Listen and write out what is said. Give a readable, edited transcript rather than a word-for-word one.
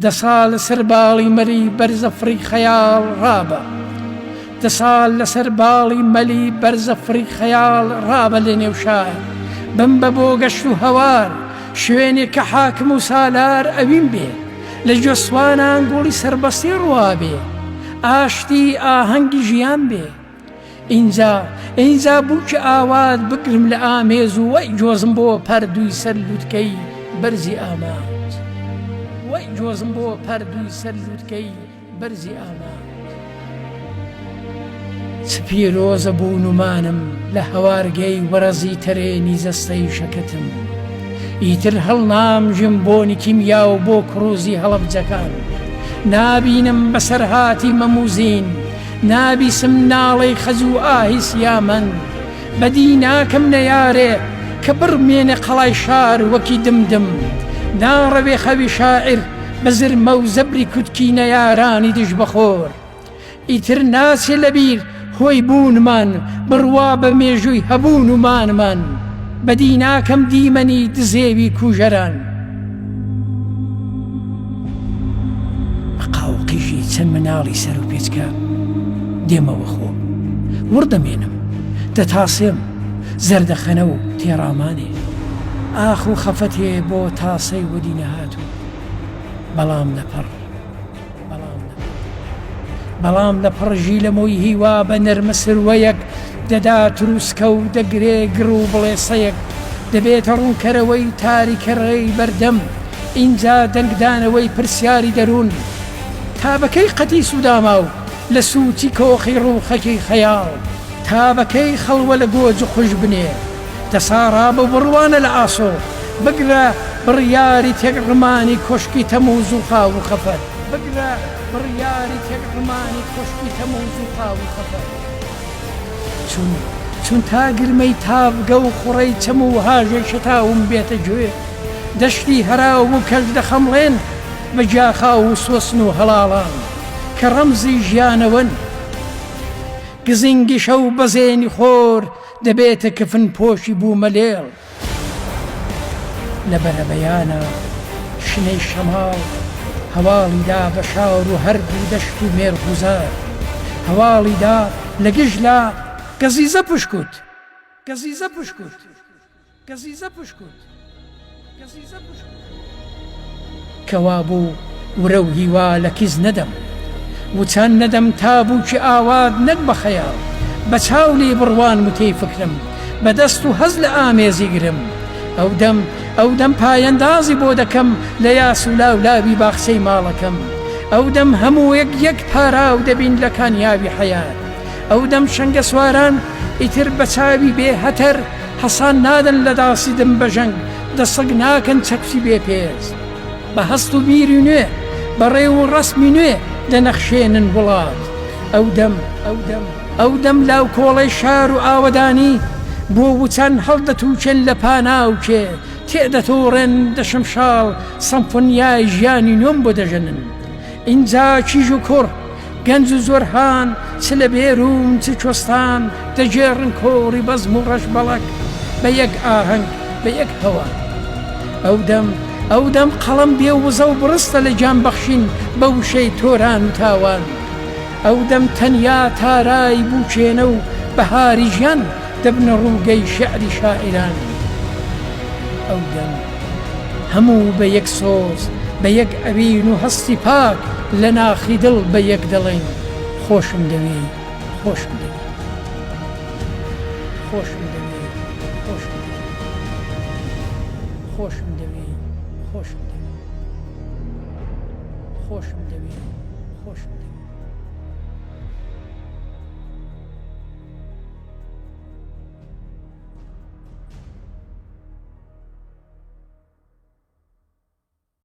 دەسا لەسەر باڵی مەلی بەرزە فڕی خەیاڵ ڕابە دەسا لەسەر باڵی مەلی بەرزە فڕی خەیاڵ ڕابە لە نێو شار بمبە بۆ گەشت و هەوار شوێنێک کە حاکم و سالار ئەوین بێ لە گوێسوانان گوڵی سەربەستی ڕوابێ ئاشتی ئاهەنگی ژیان بێ ئینجا ئینجا بووکی ئاوات بگرم لە ئامێز و وەی گۆزم بۆ پەردووی سەر لووتکەی بەرزی ئامانج وەی گۆزم بۆ پەردووی سەر لووتکەی بەرزی ئامانج چ پیرۆزە بوون و مانم لە هەوارگەی وەرەزی تەرێنی جەستەی شەکەتم ئیتر هەڵنامژم بۆنی کیمیا و بۆ کڕوزی هەڵەبجەکان نابینم بەسەرهاتی مەموزین نابیسم ناڵەی خەج و ئاهی سیامەند بەدی ناکەم نەیارێ کە بڕمێنێ قەڵای شار وەکی دمدم ناڕەوێ خەوی شاعیر بە زرمە و زەبری کوتکی نەیارانی دژ بە خۆر ئیتر ناچێ لەبیر هۆی بوونمان بڕوا بە مێژووی هەبوون و مانمان بەدی ناکەم دیمەنی دزێوی کوژەران. بە قاو و قیژی چەند مناڵی سەر و پێچکە دێمەوە خۆم. وڕ دەمێنم. دەتاسێم. زەردەخەنە و تێڕامانێ. ئاخ و خەفەتێ بۆ تاسەی وەدی نەهاتوو. بەڵام لەپڕ. بەڵام لە پڕ ژیلەمۆی هیوا بە نەرمە سروەیەک دەدا تروسکە و دەگرێ گڕ و بڵێسەیەک دەبێتە ڕوونکەرەوەی تاریکە ڕێی بەردەم ئینجا دەنگدانەوەی پرسیاری دەروون تا بە کەی قەتیس و داماو لە سووچی کۆخی ڕووخەکی خەیاڵ تا بە کەی خەڵوە لە گۆج و قوژ بنێ دەسا ڕابە و بڕوانە لە ئاسۆ، بگرە بڕیاری تێکڕمانی کۆشکی تەمووز و خاو و خەفەت. بگرە بڕیاری تێکڕمانی کۆشکی تەمووز و خاو و خەفەت. چون، چون تا گرمەی تاڤگە و خوڕەی چەم و هاژەی شەتاوم بێتە گوێ، دەشتی هەراو و کەژ دەخەمڵێن بە گیاخاو و سۆسن و هەڵاڵان، کە ڕەمزی ژیانەوەن. گزینگی شەو بەزێنی خۆر دەبێتە کفن پۆشی بوومەلێڵ. لە بەرەبەیانا شنەی شەماڵ هەواڵی دا بە شار و هەردوو دەشت و مێرغوزار. هەواڵی دا لە گژ لا گەزیزە پشکوت. گەزیزە پشکوت. گەزیزە پشکوت. گەزیزە پشکوت. کەوابوو ورە و هیوا لە کیس نەدەم. وچان نەدەم تا بووکی ئاوات نەک بە خەیاڵ. بە چاو لێی بڕوانم و تێی فکرم. بە دەست و هەست لە ئامێزی گرم. ئەو دەم، ئەو دەم پایەندازی بۆ دەکەم لە یاس و لاولاوی باخچەی ماڵەکەم. ئەو دەم هەموو یەک یەک پاراو دەبین لە کانیاوی حەیات. ئەو دەم شەنگەسواران ئیتر بە چاوی بێ هەتەر هەسان نادەن لە داسی دم بە ژەنگ دەسک ناکەن چەکچی بێ پێست بە هەست و بیری نوێ بە ڕێ و ڕەسمی نوێ دەنەخشێنن وڵات ئەو دەم ئەو دەم ئەو دەم لاوکۆڵەی شار و ئاوەدانی بۆ وچان هەڵدەتووکێن لە پاناوکێ تێدەتۆڕێن دە شمشاڵ سەمفۆنیای ژیانی نوێم بۆ دەژەنن ئینجا کیژ و کوڕ گەنج و زۆرهان چ لە بێروون چ کوێستان دەگێڕن کۆڕی بەزم و ڕەشبەڵەک بە یەک ئاهەنگ بە یەک هەوا. ئەو دەم ئەو دەم قەڵەم بێ وزە و بڕستە لە گیان بەخشین بە وشەی تۆران و تاوان. ئەو دەم تەنیا تارای بووکێنە و بەهاری ژیان دەبنە ڕووگەی شیعری شاعیران. ئەو دەم. هەموو بە یەک سۆز، بە یەک ئەوین و هەستی پاک لە ناخی دڵ بە یەک دەڵێین خۆشم دەوێی، خۆشم دەوێی. خۆشم دەوێی، خۆشم دەوێی. خۆشم دەوێی، خۆشم دەوێی. خۆشم دەوێی، خۆشم دەوێی.